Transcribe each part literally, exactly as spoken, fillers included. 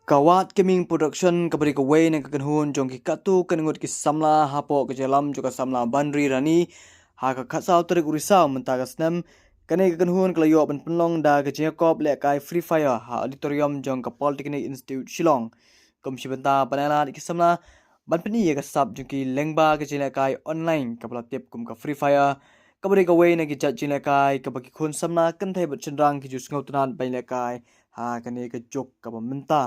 Ka Wat Kming Production kaba dei kawei na ka kynhun jong ki katto katne ngut ki samla hapoh ka jingïalam jong ka samla Banri Rani, ha ka khatsaw tarik u Risaw mynta ka snem, kane ka kynhun ka la ïoh ban pynlong da ka jingïakop lehkai Free Fire ha auditorium jong ka Polytechnic Institute Shillong. Kum shi bynta ban ïalad ïa ki samla ban pyni ïa ka sap jong ki lyngba ka jinglehkai online kaba la tip kum ka Free Fire, kaba dei kawei na ki jait jinglehkai kaba ki khun samla kynthei bad shynrang ki ju sngewtynnad ban lehkai ha kane ka juk kaba mynta.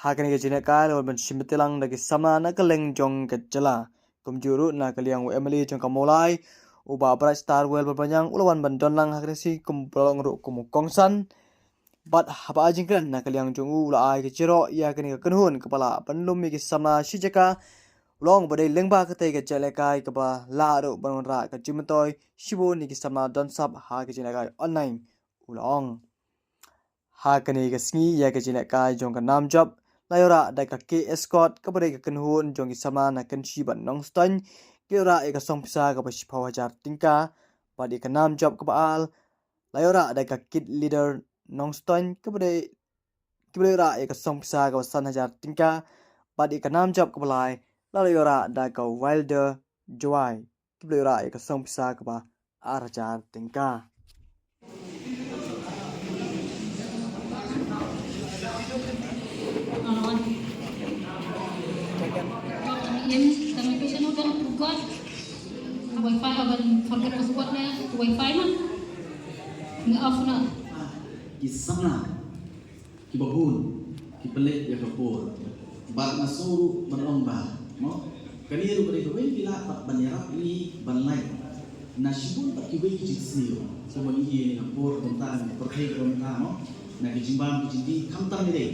Ha kane ka jinglehkai la wan ban shim bteng lang da ki samla na ka liang jong ka jylla. Kumjuh ruh na ka liang u M L A jong ka Mawlai, u Bah Brightstarwell Babrayang, u la wan ban don lang ha kane ka sngi kum ba long ruh kum u kongsan. Bad haba ai jingkren na ka liang jong u, u la ai ka jingïaroh ïa kane ka kynhun kaba la pynlum ïa ki samla shi jaka. U la ong ba dei lyngba katei ka jinglehkai kaba lah ruh ban wanrah ka jingmyntoi shibun ïa ki samla don sap ha ka jinglehkai online, u la ong. Ha kane ka sngi ïa ka jinglehkai jong ka nam jop la ïoh rah da ka K Escort kaba dei ka kynhun jong ki samla na Kynshi bad Nongstoiñ. Ki la ïoh rah ïa ka song pisa kaba shiphew hajar tyngka. Bad ïa ka nam jop kaba ar la ïoh rah da ka Kid Leader Nongstoiñ kaba dei, kiba la ïoh rah ïa ka song pisa kaba san hajar tyngka. Bad ïa ka nam jop kaba lai la ïoh rah da ka Wilder Jowai, kiba la ïoh rah ïa ka song pisa kaba ar hajar tyngka. Wifi ha ban forget password na wifi na. Nga off na. Ki samla kiba bun ki pynleit ïa ka por. Bad nga sngew ruh ban ong ba, mo, kane ruh ka dei kawei ka jinglah pat ban ïarap ïa ngi ban lait na shibun pat kiwei ki jingsniew. Kumba ngi ïohi ha ka por mynta, ha ka pyrthei ka mynta, mo, na ki jingbam ki jingdih, khamtam ïa dei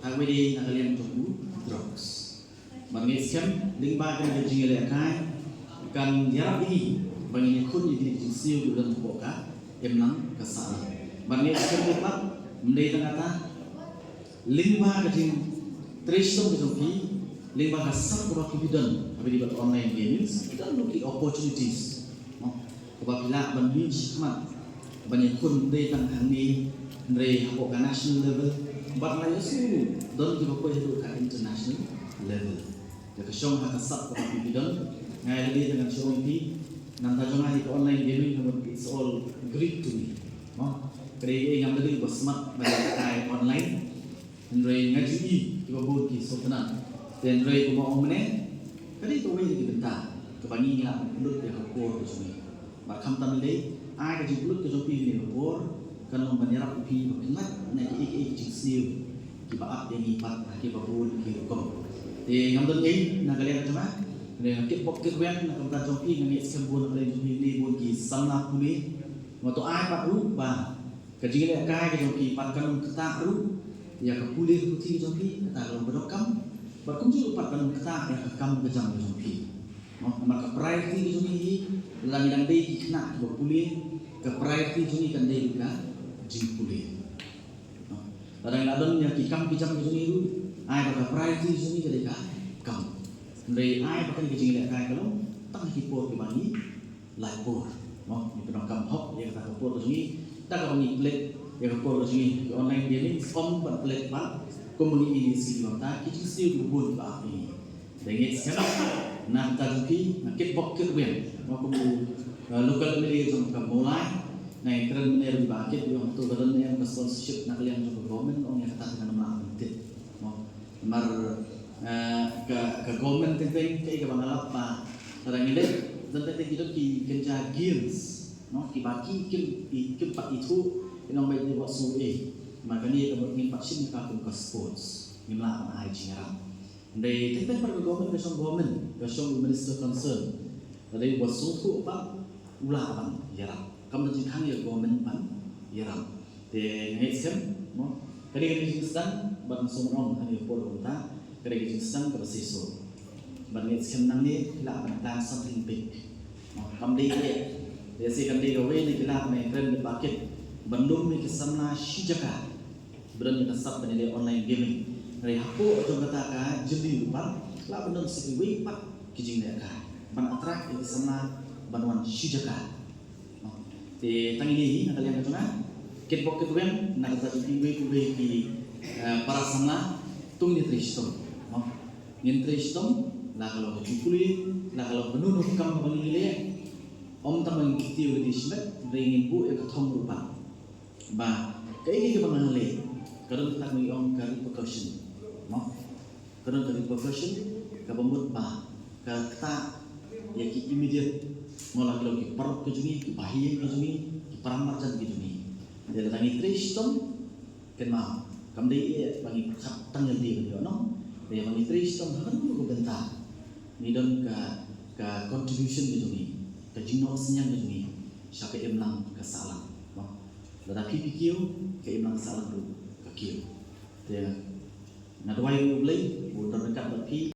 ha kawei de na ka liang jong u drugs. Bad nga ngeit skhem lyngba kane ka jingïalehkai kan ïarap ïa ngi ba ngin ïakhun ïa kine ki jingsniew kiba don hapoh ka imlang ka sahlang. Bad nga ngeit skhem ruh pat ym dei tang kata, lyngba ka jingtrei shitom ka jong phi, lyngba ka sap kaba phi don ha kaba ïadei bad online gaming, phi don ruh ki opportunities, mo, kaba phi lah ban mih shakhmat ban ïakhun, ym dei tang hangne hynrei hapoh ka national level, bad la ïohsngew don kiba poi haduh ka international level. Te ka shong ha ka sap kaba phi don. Nga ïa lade te ngan shu ong ïa phi, na ka bynta jong nga hi ka online gaming ka mut it's all Greek to me, mo. Ka dei kaei, ngam da dei uba smat ban ïalehkai online. Hynrei nga ju i kiba bun ki sngewtynnad. Te hynrei kumba ong mynne, ka dei kawei na ki bynta kaba ngi lah ban pynlut ïa ka por ka jong ngi. Bad khamtam ïa dei, ai ka jingpynlut ka jong phi ha kane ka por kan long ban ïarap ïa phi ba phin lait na kiei kiei ki jingsniew kiba ap ïa ngi pat ha kiba bun ki rukom. Te ngam don ei na ka liang ka jong nga, hynrei nga kitbok kitrwiang na ka bynta jong phi, nga ngeit skhem bun na ka liang jong phi ne bun ki samla pule. Nga to ai pat ruh ba ka jingïalehkai ka jong phi pat kan ym ktah ruh ïa ka pule ka puthi ka jong phi, kata ka long ba donkam. Bad kumjuh ruh pat kan ym ktah ïa ka kam ka jam ka jong phi. Mo, namar ka priority ka jong ngi hi, lada ngi dang dei ki khynnah kiba pule, ka priority jong ngi kan dei ka jingpule. Mo, lada ngi la don ïa ki kam ki jam ka jong ngi ruh, ai ba ka priority jong ngi ka dei ka kam. Hynrei ai ba kane ka jingïalehkai ka long tang ha ki por kiba ngi lait por. Mo, ngi pyndonkam hok ïa kata ka por ka jong ngi da kaba ngi pynleit ïa ka por ka jong ngi ha ki online gaming, ym ban pynleit pat kumba ngi ïohi shisien mynta, ki jingsniew kiba bun kiba ap ïa ngi. Te nga ngeit skhem na ka bynta jong phi, nga kitbok kitrwiang, mo, kum u, uh, local M L A jong ka Mawlai, nga kren mynne ruh ba kit ïa ong to ka don ne em ka sponsorship na ka liang jong ka government, ong ïa kata te ngan ym lah ban tip. Mo, namar, eh, ka, ka government teng teng kaei kaba nga lap ba lada ngi leit, don teng teng ki don ki kynja games, mo, kiba ki kim, ki kim pat ithuh, ki nang beit ne wat sngewthuh. Namar kane ka mut ngim pat shim ïa ka kum ka sports, ngim lah ban ai jingïarap. Hynrei teng teng pat ka government ka shong government, ka shong u minister concern. Lada dei uba sngewthuh pat u lah ban ïarap. Kam don jingkhang ïa ka government ban ïarap. Te nga ngeit skhem, mo, ka dei ka jingsdang, bad nga sngewbha ban ong ha kane ka por mynta, ka dei ka jingsdang kaba shisha. Bad nga ngeit skhem nangne phi lah ban plan something big. Mo, kam dei ïa, ïa shi kan dei kawei na ki lad, nga kren bad ba kit ban lum ïa ki samla shi jaka ba don ïa ka sap ban ïaleh online gaming. Hynrei hapoh jong kata ka jylli ruh pat lah ban don sa kiwei pat ki jinglehkai ban attract ïa ki samla ban wan shi jaka. Te tang ine hi na ka liang ka jong nga. Kitbok kitrwiang na ka bynta jong kiwei kiwei ki Eh, para samla, to ngin ïatrei shitom, mo. Ngin trei shitom, la ka long ka jingpule, la ka long kano kano ka kam kaba ngi leh. Ym tang ba ngin kyntiew ïa ka jingshim bad, hynrei ngin buh ïa ka thong ruh pat. Ba kaei kaei kaba ngi leh, ka don kata kaba ngi ong ka repercussion, mo. Ka don ka repercussion kaba mut ba ka ktah ïa ki immediate, mo, la ki long ki paralok ki jong ngi, ki bahaïing ki jong ngi, ki para marjan ki jong ngi. Te lada ngi trei shitom, kynmaw, kam dei ïa ba ngi pyrkhat tang ïa lade ban ïoh nong, te ïa ba ngi trei shitom ha kano kano ka bynta, ngi don ka, ka contribution ka jong ngi, ka jingnoh synñiang ka jong ngi sha ka imlang ka sahlang, mo. Lada phi phi kiew, ka imlang ka sahlang ruh ka kiew. Te nga duwai ruh U Blei un don ryngkat bad phi.